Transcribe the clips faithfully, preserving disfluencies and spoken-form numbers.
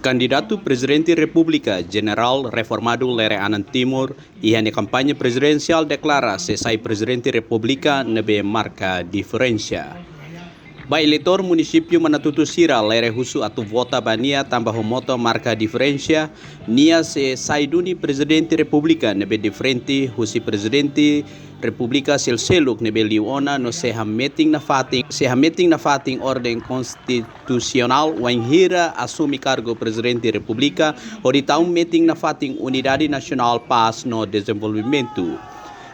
Kandidatu Prezidente Repúblika Jenerál Reformadu Lere Anan Timur iha nia kampaña prezidensiál deklara sei sai Prezidente Repúblika ne'ebé marka diferensa. Ba eleitór munisípiu Manatutu sira, Lere husu atu vota ba nia tanba ho moto marka diferensa, nia sei sai duni Prezidente Repúblika ne'ebé diferente husi Prezidente Repúblika seluk-seluk ne'ebé liu ona no sei hametin nafatin, sei hametin nafatin orden konstitusionál wainhira asume kargu Prezidente Repúblika, hodi tau metin nafatin unidade nasionál, pás no dezenvolvimentu.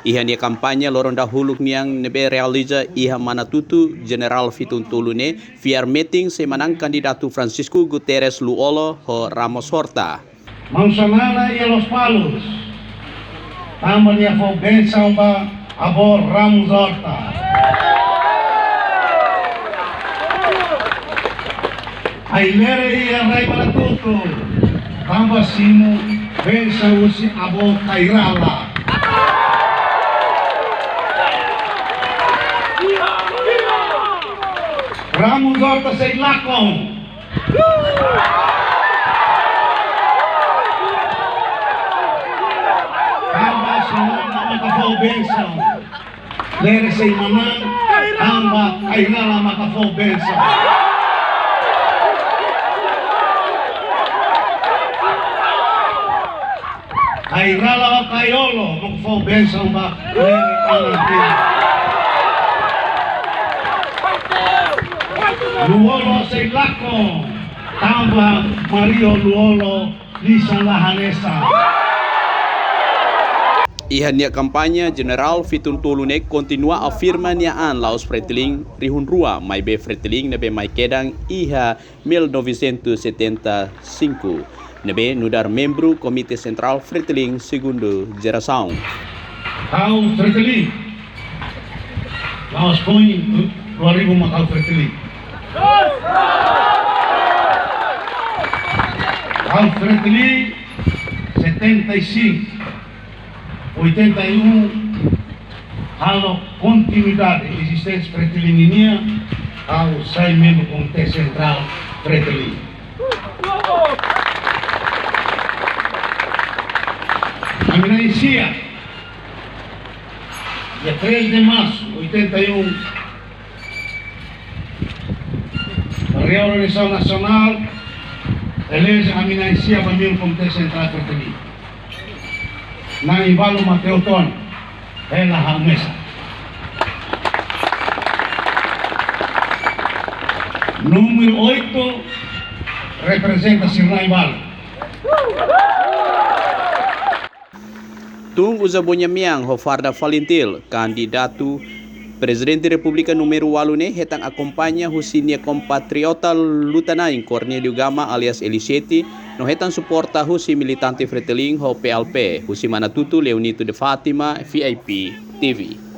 Iha nia kampaña loron dahuluk nian ne'ebé realiza iha Manatutu, Jenerál Fitun Tolu ne'e fiar metin sei manán kandidatu Francisco Guterres Lú-Olo ho Ramos Horta. Maun Xanana iha Lospalos, tanba nia fó bensaun ba avó Ramos Horta. Ai-Lere iha rai Manatutu, tanba simu bensaun husi avó Kay Rala. Ramos Horta sei lakon. Tanba Xanana maka fó bensaun. Lere sei manán, tanba Kay Rala maka fó bensaun. Kay Rala ho Kay Olo maka fó bensaun ba Lere Anan Timur. Lú-Olo sei lakon, tanba Mario Lú-Olo lisan la hanesan. Iha nia kampaña, Jenerál Fitun Tolu ne'e kontinua afirma nia an la'ós Fretilin rihun rua, maibé Fretilin ne'ebé mai kedan iha mil novecentos e setenta e cinco, ne'ebé nu'udar membru Komité Sentrál Fretilin segunda jerasaun. Ha'u Fretilin. La'ós foin rua ribu mak ha'u Fretilin. Ha'u Fretilin setenta e cinco, oitenta e um, halo kontinuidade ezisténsia Fretilin nian, ha'u sai membru Komité Sentrál Fretilin. Ami na'in-sia, dia três de março, oitenta e um, reorganizasaun nasionál, eleje ami na'in-sia ba membru Komité Sentrál Fretilin. Na'in-balu mak teu ton, hela ha'u mesak. Númeru oito reprezenta sira na'in-balu. Tun uza boina mean ho farda FALINTIL, kandidatu Prezidente Repúblika númeru ualu ne'e hetan akompaña husi nia kompatriota luta-na'in Cornélio Gama alias L sete, no hetan suporta husi militante Fretilin ho P L P, husi Manatutu Leonito de Fátima, V I P T V.